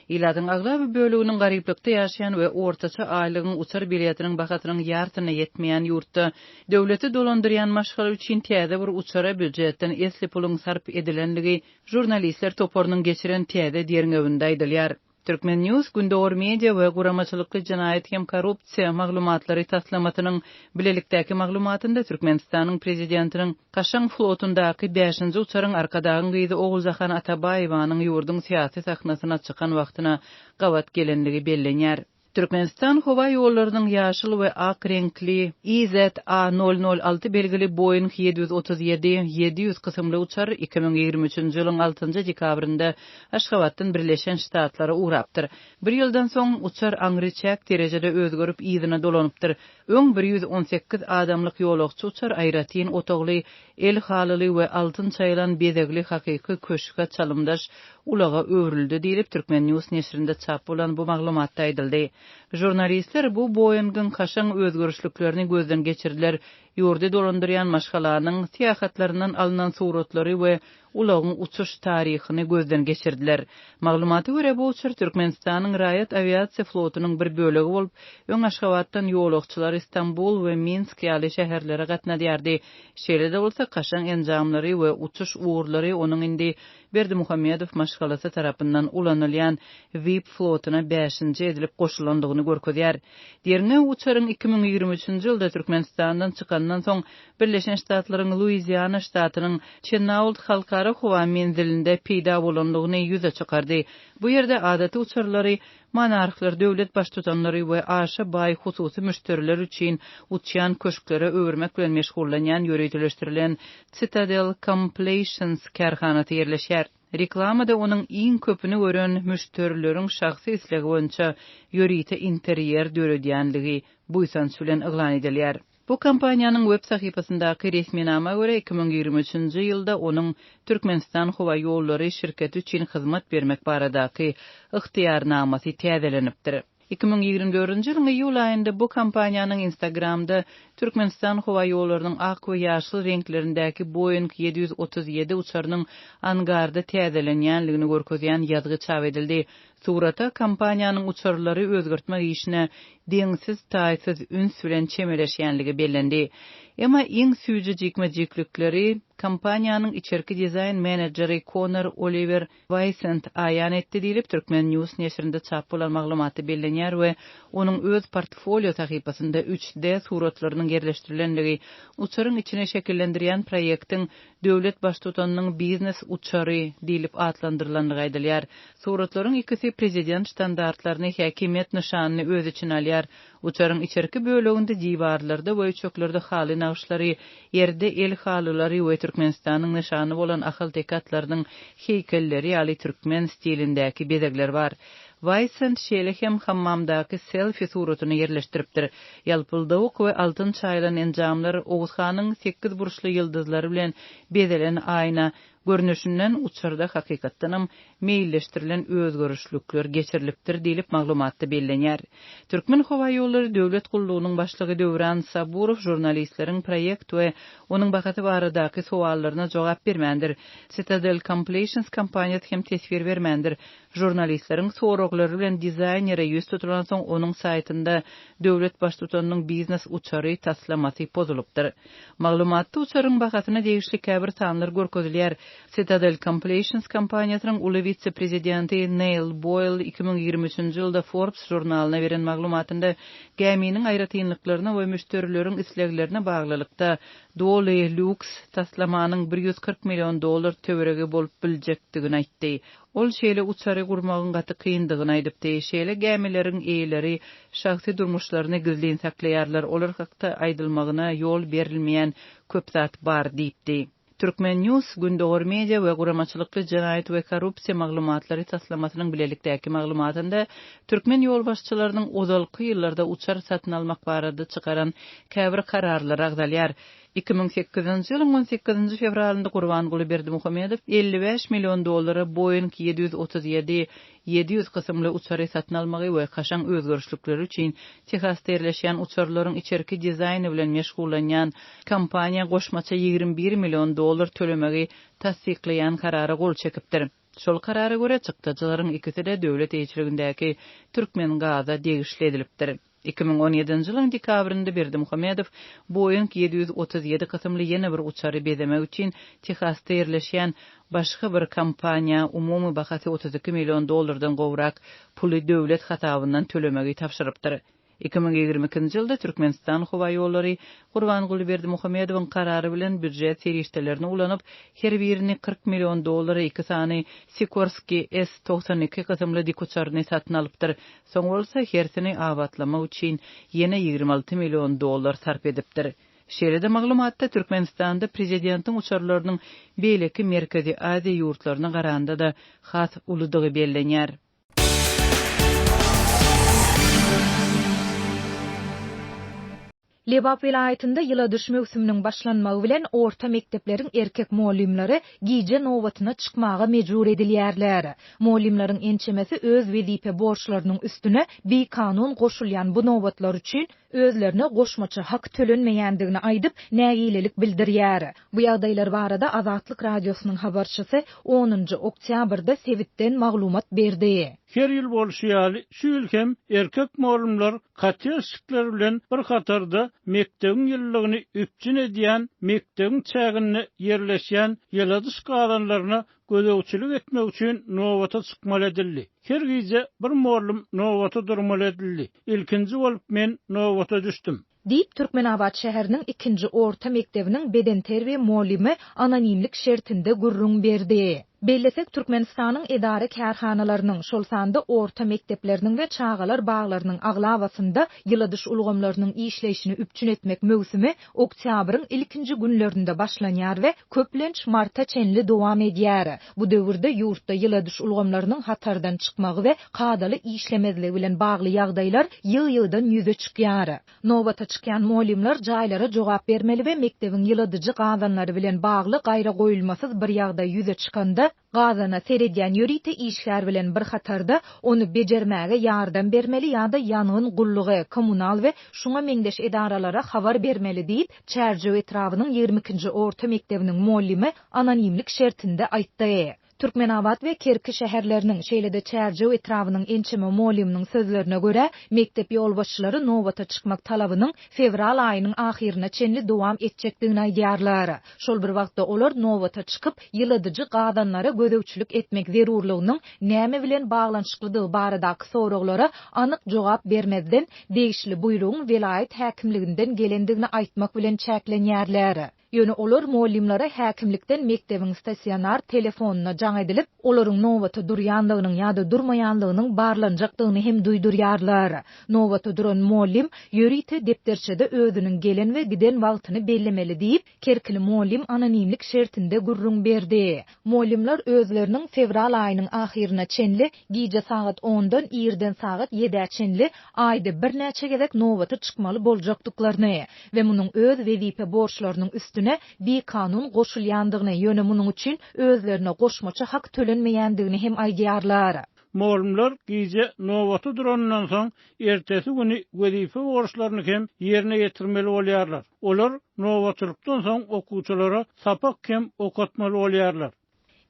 Ilatyň aglaba böleginiň garyplykda ýaşaýan we ortaça aýlygyň uçar biletiniň bahasynyň ýarsyna ýetmeýän ýurtda döwleti dolandyrýan maşgala üçin täze bir uçara býujetden esli puluň sarp edilenligi žurnalistler toparynyň geçiren täze derňewinde aýdylýar. Turkmen. News Gündogar media we guramaçylykly jenaýat hem korrupsiýa maglumatlary taslamasynyň bilelikdäki maglumatynda Türkmenistanyň Prezidentiniň Kaşaň flotundaky bäşinji uçaryň Arkadagyň gyzy Oguljahan Atabaýewanyň ýurduň syýasy sahnasyna çykan wagtyna gabat gelenligi bellenýär. Türkmenistan howa ýollarynyň ýaşyl we ak reňkli IZA nol nol alty belgili Boeing 737, 700 kysymly uçar 2023-nji ýylyň altynjy dekabrynda Aşgabatdan Birleşen Ştatlara ugrapdyr. Bir ýyldan soň uçar aňryçäk derejede özgerip yzyna dolanypdyr. Öň 118 adamlyk ýolagçy uçar aýratyn otagly, el halyly we altyn çaýylan bezegli hakyky köşge çalymdaş ulaga öwrüldi diýlip, Turkmen. News neşirinde çap bolan bu maglumatda aýdyldy. Žurnalistler bu Boeing-iň kaşaň özgerişliklerini gözden geçirdiler, ýurdy dolandyrýan maşgalanyň syýahatlaryndan alnan suratlary we ulagyň uçuş taryhyny gözden geçirdiler. Maglumata görä, bu uçar Türkmenistanyň raýat awiasiýa flotunyň bir bölegi bolup, öň Aşgabatdan ýolagçylary Stambul we Minsk ýaly şäherlere gatnadýardy. Şeýle-de bolsa, kaşaň enjamlary we uçuş ugurlary onuň indi Berdimuhamedow maşgalasy tarapyndan ulanylýan VIP flotuna bäşinji edilip goşulandygyny görkezýär. Derňew uçaryň 2023-nji ýylda Türkmenistandan çykandan soň Birleşen Ştatlaryň Luiziana ştatynyň Çenault halkara howa menzilinde peýda bolandygyny ýüze çykardy. Bu ýerde adaty uçarlary monarhlar, döwlet baştutanlary we aşa baý hususy müşderiler üçin uçýan köşklere öwürmek bilen meşgullanýan ýöriteleşdirilen Citadel Completions kärhanasy ýerleşýär. Reklamada onuň iň köpüni gören müşderileriň şahsy islegi boýunça ýörite interýer döredýänligi buýsanç bilen yglan edilýär. Bu kompaniýanyň web sahypasyndaky resminama görä, 2023-nji ýylda onuň Türkmenistanhowaýollary şirketi üçin hyzmat bermek baradaky ygtyýarnamasy täzelenipdir. 2024-nji ýylyň iýul aýynda bu kompaniýanyň Instagramda Türkmenistanhowaýollarynyň ak we ýaşyl reňklerindäki Boeing 737 uçarynyň angarda täzelenýänligini görkezýän ýazgy çap edildi. Surata kompaniýanyň uçarlary özgertmek işine deňsiz-taýsyz üns bilen çemeleşýänligi bellendi. Emma iň süýji jikme-jiklikleri kompaniýanyň içerki dizaýn menejeri Konor Oliwer Waýsent aýan etdi diýlip, Turkmen. News neşirinde çap bolan maglumatda bellenýär we onuň öz portfolio sahypasynda üç D suratlarynyň ýerleşdirilenligi, uçaryň içini şekillendirýän proýektiň Döwlet Baştutanynyň biznes uçary diýlip atlandyrylandygy aýdylýar. Suratlaryň ikisi prezident ştandartlaryny, häkimiýet nyşanyny öz içine alýar. Uçaryň içerki böleginde diwarlarda we üçeklerde haly nagyşlary, ýerde el halylary we Türkmenistanyň nyşany bolan ahalteke atlarynyň heýkelleri ýaly türkmen stilindäki bezegler bar. Waýsent şeýle hem hammamdaky selfi suratyny ýerleşdiripdir. Ýalpyldawuk we altyn çaýylan enjamlar Oguzhanyň sekizburçly ýyldyzlary bilen bezelen aýna görnüşinden uçarda hakykatdanam meýilleşdirilen özgerişlikler geçirilipdir diýlip maglumatda bellenýär. Türkmenhowaýollary döwlet gullugynyň başlygy Döwran Saburow žurnalistleriň proýekt we onuň bahasy baradaky sowallaryna jogap bermändir. Citadel Completions kompaniýasy hem teswir bermändir. Žurnalistleriň soraglary bilen dizaýnere ýüz tutulansoň, onuň saýtynda döwlet Baştutanynyň biznes uçary taslamasy pozulypdyr. Maglumatda uçaryň bahasyna degişli käbir sanlar görkezilýär. Citadel Completions kompaniýasynyň uly wise-prezidenti Neil Boýl 2023-nji ýylda Forbes žurnalyna beren maglumatynda gäminiň aýratynlyklaryna we müşderileriň isleglerine baglylykda doly lýuks taslamanyň 140 million dollar töweregi bolup biljekdigini aýtdy. Ol şeýle uçary gurmagyň gaty kyndygyny aýdypdy. Şeýle gämileriň eýeleri şahsy durmuşlaryny gizlin saklaýarlar, olar hakda aýdylmagyna ýol berilmeýän köp zat bar diýipdi. Turkmen. News, Gündogar media we guramaçylykly jenaýat we korrupsiýa maglumatlary taslamasynyň bilelikdäki maglumatynda türkmen ýolbaşçylarynyň ozalky ýyllarda uçar satyn almak barada çykaran käbir kararlary agzalýar. 2008-nji ýylyň on sekizinji fewralynda Gurbanguly Berdimuhamedow 55 million dollara Boeing 737, 700 kysymly uçary satyn almagy we kaşaň özgerişlikleri üçin Tehasda ýerleşýän uçarlaryň içerki dizaýny bilen meşgullanýan kompaniýa goşmaça 21 million dollar tölemegi tassyklaýan karara gol çekipdir. Şol karara görä, çykdajylaryň ikisi-de döwlet eýeçiligindäki Türkmengaza degişli edilipdir. 2017-nji ýylyň dekabrynda Berdimuhamedow Boeing 737 kysymly ýene bir uçary bezemek üçin Tehasda ýerleşýän başga bir kompaniýa umumy bahasy 32 million dollardan gowrak puly döwlet hasabyndan tölemegi tabşyrypdyr. 2022-nji ýylda Türkmenistanhowaýollary Gurbanguly Berdimuhamedowyň karary bilen býujet serişdelerini ulanyp, her birini 40 million dollara iki sany Sikorsky S 92 kysymly dikuçaryny satyn alypdyr. Soň bolsa hersini abatlamak üçin ýene 26 million dollar sarp edipdir. Şeýle-de maglumatda Türkmenistanda prezidentiň uçarlarynyň beýleki Merkezi Aziýa ýurtlaryna garanda-da has uludygy bellenýär. Lebap welaýatynda ýyladyş möwsüminiň başlanmagy bilen orta mekdepleriň erkek mugallymlary gije nobatyna çykmaga mejbur edilýärler. Mugallymlaryň ençemesi öz wezipe borçlarynyň üstüne bikanun goşulýan bu nobatlar üçin özlerine goşmaça hak tölenmeýändigini aýdyp, nägilelik bildirýär. Bu ýagdaýlar barada Azatlyk Radiosynyň habarçysy onunjy oktýabrda sebitden maglumat berdi. Her ýyl bolşy ýaly, şu ýyl hem erkek mugallymlar kotelşikler bilen bir hatarda mekdebiň ýylylygyny üpjün edýän mekdebiň çäginde ýerleşýän ýyladyş gazanlaryna gözegçilik etmek üçin nobata çykmaly edildi. Her gije bir mugallym nobata durmaly edildi. Ilkinji bolup men nobata düşdüm. Diýip, Türkmenabat şäheriniň ikinji orta mekdebiniň bedenterbiýe mugallymy anonimlik şertinde gürrüň berdi. Bellesek, Türkmenistanyň edara-kärhanalarynyň, şol sanda orta mekdepleriniň we çagalar baglarynyň aglabasynda ýyladyş ulgamlarynyň işleýşini üpjün etmek möwsümi oktýabryň ilkinji günlerinde başlanýar we köplenç marta çenli dowam edýär. Bu döwürde ýurtda ýyladyş ulgamlarynyň hatardan çykmagy we kadaly işlemezligi bilen bagly ýagdaýlar ýygy-ýygydan ýüze çykýar. Nobata çykýan mugallymlar jaýlara jogap bermeli we mekdebiň ýyladyjy gazanlary bilen bagly gaýragoýulmasyz bir ýagdaý ýüze çykanda, gazana seredýän ýörite işgär bilen bir hatarda, ony bejermäge ýardam bermeli ýa-da ýangyn gullugy, kommunal we şuňa meňzeş edaralara habar bermeli diýip, Çärjew etrabynyň ýigrimi ikinji orta mekdebiniň mugallymy anonimlik şertinde aýtdy. Türkmenabat we Kerki şäherleriniň, şeýle-de Çärjew etrabynyň ençeme mugallymynyň sözlerine görä, mekdep ýolbaşçylary nobata çykmak talabynyň fewral aýynyň ahyryna çenli dowam etjekdigini aýdýarlar. Şol bir wagtda olar nobata çykyp, ýyladyjy gazanlara gözegçilik etmek zerurlygynyň näme bilen baglanyşyklydygy baradaky soraglara anyk jogap bermezden, degişli buýrugyň welaýat häkimliginden gelendigini aýtmak bilen çäklenýärler. Ýöne olar mugallymlara häkimlikden mekdebiň stasionar telefonyna jaň edilip, olaryň nobata durýanlygynyň ýa-da durmaýanlygynyň barlanjakdygyny hem duýdurýarlar. Nobata duran mugallym ýörite depderçede özüniň gelen we giden wagtyny bellemeli diýip, kerkili mugallym anonimlik şertinde gürrüň berdi. Mugallymlar özleriniň fewral aýynyň ahyryna çenli gije sagat ondan irden sagat ýedä çenli aýda birnäçe gezek nobata çykmaly boljakdyklaryny we munuň öz wezipe borçlarynyň üstüne bikanun goşulýandygyny, ýöne munuň üçin özlerine goşmaça hak tölenmeýändigini hem aýdýarlar. Mugallymlar gije nobata duranyndan soň, ertesi güni wezipe borçlaryny hem ýerine ýetirmeli bolýarlar. Olar nobatçylykdan soň okuwçylara sapak hem okatmaly bolýarlar.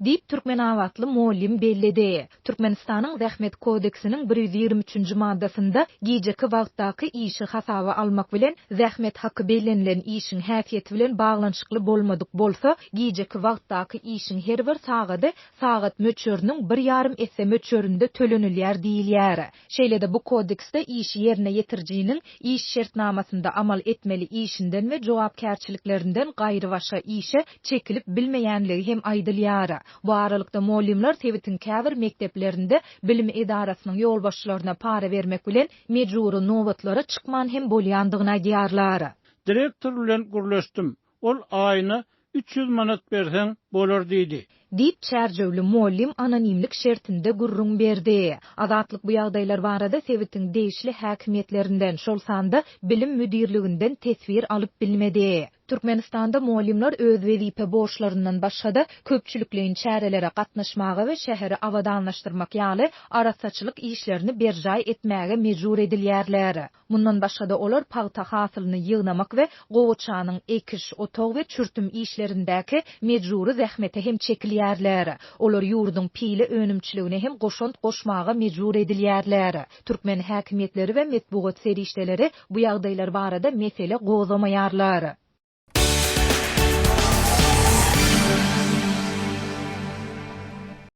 Diýip, türkmenabatly mugallym belledi. Türkmenistanyň Zähmet kodeksiniň bir ýüz ýigrimi üçünji maddasynda gijeki wagtdaky işi hasaba almak bilen, zähmet haky bellenilen işiň häsiýeti bilen baglanyşykly bolmadyk bolsa, gijeki wagtdaky işiň her bir sagady sagat möçberiniň bir ýarym esse möçberinde tölenilýär diýilýär. Şeýle-de bu kodeksde işi ýerine ýetirijiniň iş şertnamasynda amal etmeli işinden we jogapkärçiliklerinden gaýry başga işe çekilip bilmeýänligi hem aýdylýar. Bu aralykda mugallymlar sebitiň käbir mekdeplerinde bilim edarasynyň ýolbaşçylaryna para bermek bilen mejbury nobatlara çykman hem bolýandygyny aýdýarlar. Direktor bilen gürleşdim. Ol aýyna 300 manat berseň bolar diýdi. Diýip, çärjewli mugallym anonimlik şertinde gürrüň berdi. Azatlyk bu ýagdaýlar barada sebitiň degişli häkimiýetlerinden, şol sanda bilim müdirliginden teswir alyp bilmedi. Türkmenistanda mugallymlar öz wezipe borçlaryndan başga-da, köpçülikleýin çärelere gatnaşmaga we şäheri abadanlaşdyrmak ýaly arassaçylyk işlerini berjaý etmäge mejbur edilýärler. Mundan başga-da olar pagta hasylyny ýygnamak we gowaçanyň ekiş, otag we çürtüm işlerindäki mejbury zähmet. zähmete hem çekilýärler. Olar ýurduň pile önümçiligine hem goşant goşmaga mejbur edilýärler. Türkmen häkimiýetleri we metbugat serişdeleri bu ýagdaýlar barada mesele gozgamaýarlar.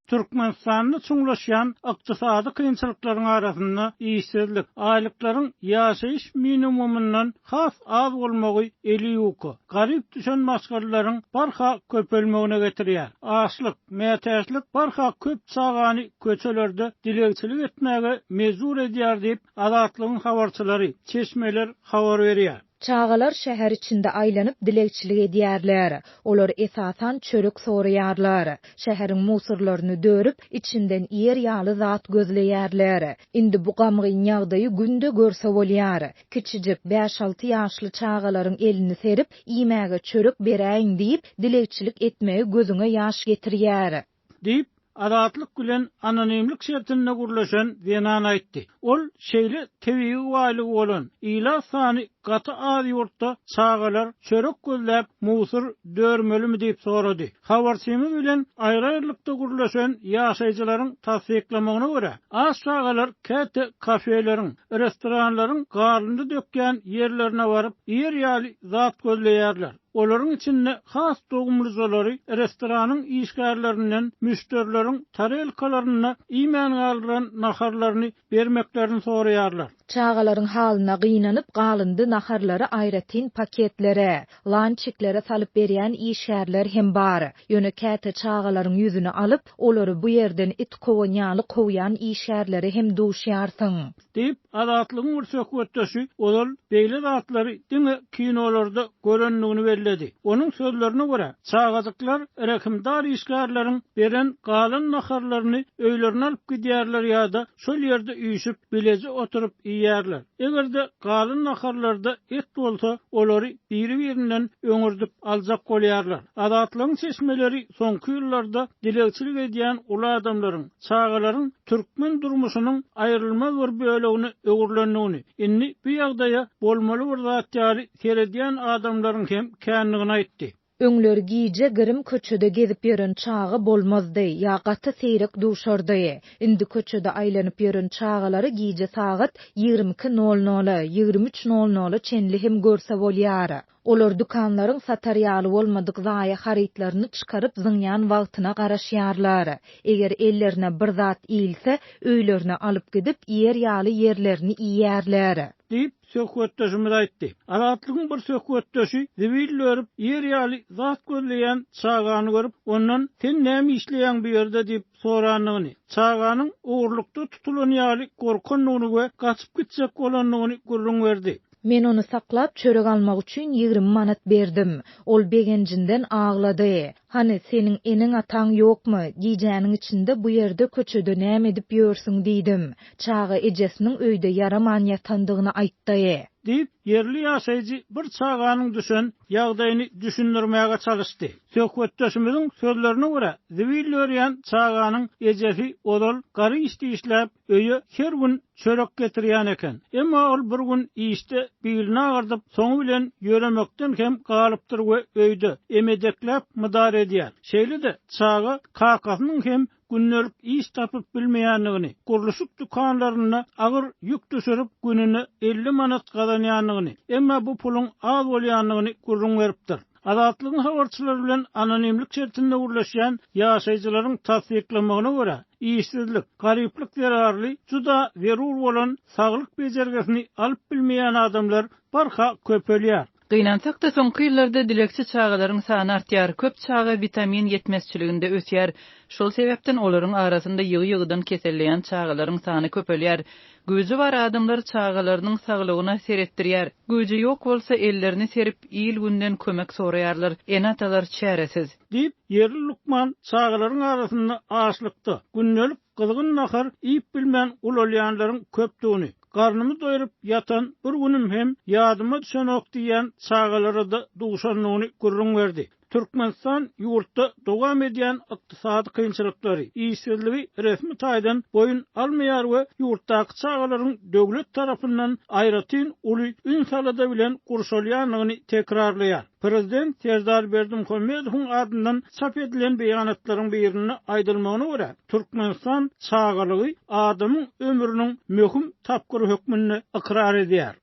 Türkmenistanda çuňlaşýan ykdysady kynçylyklaryň arasynda işsizlik, aýlyklaryň ýaşaýyş minimumyndan has az bolmagy eli ýuka, garyp düşen maşgalalaryň barha köpelmegine getirýär. Açlyk, mätäçlik barha köp çagany köçelerde dilegçilik etmäge mejbur edýär diýip, Azatlygyň habarçylary, çeşmeler habar berýär. Çagalar şäher içinde aýlanyp dilegçilik edýärler. Olar esasan çörek soraýarlar. Şäheriň musurlaryny dörüp, içinden iýer ýaly zat gözleýärler. Indi bu gamgyn ýagdaýy günde görse bolýar. Kiçijik, bäş-alty ýaşly çagalaryň elini serip, iýmäge çörek beräýiň diýip, dilegçilik etmegi gözüňe ýaş getirýär. Diýip, Azatlyk bilen anonimlik şertinde gürleşen zenan aýtdy. Ol şeýle tebigy baýlygy bolan, ilat sany gaty az ýurtda çagalar çörek gözläp musur dörmelimi diýip sorady. Habarçymyz bilen aýry-aýrylykda gürleşen ýaşaýjylaryň tassyklamagyna görä, aç çagalar käte kafeleriň, restoranlaryň galyndy dökýän ýerlerine baryp, iýer ýaly zat gözleýärler. Olaryň içinde has dogumlyjalary restoranyň işgärlerinden müşderileriň tarelkalarynda iýmän galdyran naharlaryny bermeklerini soraýarlar. Çagalaryň halyna gynanyp, galyndy naharlary aýratyn paketlere, lançiklere salyp berýän işgärler hem bar. Ýöne käte çagalaryň ýüzüni alyp, olary bu ýerden it kowan ýaly kowýan işgärlere hem duşýarsyň. Diýip, Azatlygyň bir söhbetdeşi ozal beýle zatlary diňe kinolarda görendigini belledi. Onuň sözlerine görä, çagajyklar rehimdar işgärleriň beren galan naharlaryny öýlerine alyp gidýärler ýa-da şol ýerde üýşüp, bileje oturyp iýýärler. Eger-de galan naharlarda et bolsa, olary biri-birinden öňürdip aljak bolýarlar. Azatlygyň çeşmeleri soňky ýyllarda dilegçilik edýän uly adamlaryň, çagalaryň türkmen durmuşynyň aýrylmaz bir bölegine öwrülendigini, indi bu ýagdaýa bolmaly bir zat ýaly seredýän adamlaryň hem kändigini aýtdy. Öňler gije girim köçede gezip ýören çaga bolmazdy, ýa gaty seýrek duşardy. Indi köçede aýlanyp ýören çagalary gije sagat 22 nol nola, 23 nol nola çenli hem görse bolýar. Olar dükanlaryň satar ýaly bolmadyk zaýa harytlaryny çykaryp zyňýan wagtyna garaşýarlar. Eger ellerine bir zat ilse, öýlerine alyp gidip, iýer ýaly ýerlerini iýýärler. Diýip, söhbetdeşimiz aýtdy. Azatlygyň bir söhbetdeşi zibil dörüp, iýer ýaly zat gözleýän çagany görüp, ondan Sen näme işleýäň bu ýerde diýip sorandygyny, çaganyň ogurlykda tutulan ýaly gorkandygyny we gaçyp gitjek bolandygyny gürrüň berdi. Men ony saklap, çörek almak üçin 20 manat berdim. Ol begenjinden aglady. Hany, seniň eneň-ataň ýokmy? Gijäniň içinde bu ýerde köçede näme edip ýörsüň diýdim. Çaga ejesiniň öýde ýaraman ýatandygyny aýtdy. Diýip, ýerli ýaşaýjy bir çaganyň düşen ýagdaýyny düşündirmäge çalyşdy. Söhbetdeşimiziň sözlerine görä, zibil dörýän çaganyň ejesi ozal gary işde işläp, öýe her gün çörek getirýän eken. Emma ol bir gün işde bilini agyrdyp, soňy bilen ýöremekden hem galypdyr we öýde emedekläp mydar edýär. Şeýle-de, çaga kakasynyň hem gündelik iş tapyp bilmeýändigini, gurluşyk dükanlarynda agyr ýük düşürip, gününe 50 manat gazanýandygyny, emma bu puluň az bolýandygyny gürrüň beripdir. Azatlygyň habarçylary bilen anonimlik şertinde gürleşýän ýaşaýjylaryň tassyklamagyna görä, işsizlik, garyplyk zerarly juda zerur bolan saglyk bejergisini alyp bilmeýän adamlar barha köpelýär. Gynansak-da, soňky ýyllarda dilegçi çagalaryň sany artýar. Köp çaga witamin ýetmezçiliginde ösýär. Şol sebäpden olaryň arasynda ýygy-ýygydan keselleýän çagalaryň sany köpelýär. Güýji bar adamlar çagalarynyň saglygyna seretdirýär. Güýji ýok bolsa, ellerini serip, il-günden kömek soraýarlar. Ene-atalar çäresiz. Diýip, ýerli lukman çagalaryň arasynda açlykda, gündelik gyzgyn nahar iýip bilmän ulalýanlaryň köpdügini, garnymy doýrup ýatan bir günüm hem ýadyma düşenok diýýän çagalara-da duşandygyny gürrüň berdi. Türkmenistan ýurtda dowam edýän ykdysady kynçylyklary, işsizligi resmi taýdan boýun almaýar we ýurtdaky çagalaryň döwlet tarapyndan aýratyn uly üns-alada bilen gurşalýandygyny tekrarlaýar. Prezident Serdar Berdimuhamedowyň adyndan çap edilen beýanatlaryň birinde aýdylmagyna görä, Türkmenistan çagalygy adamyň ömrüniň möhüm tapgyry hökmünde ykrar edýär.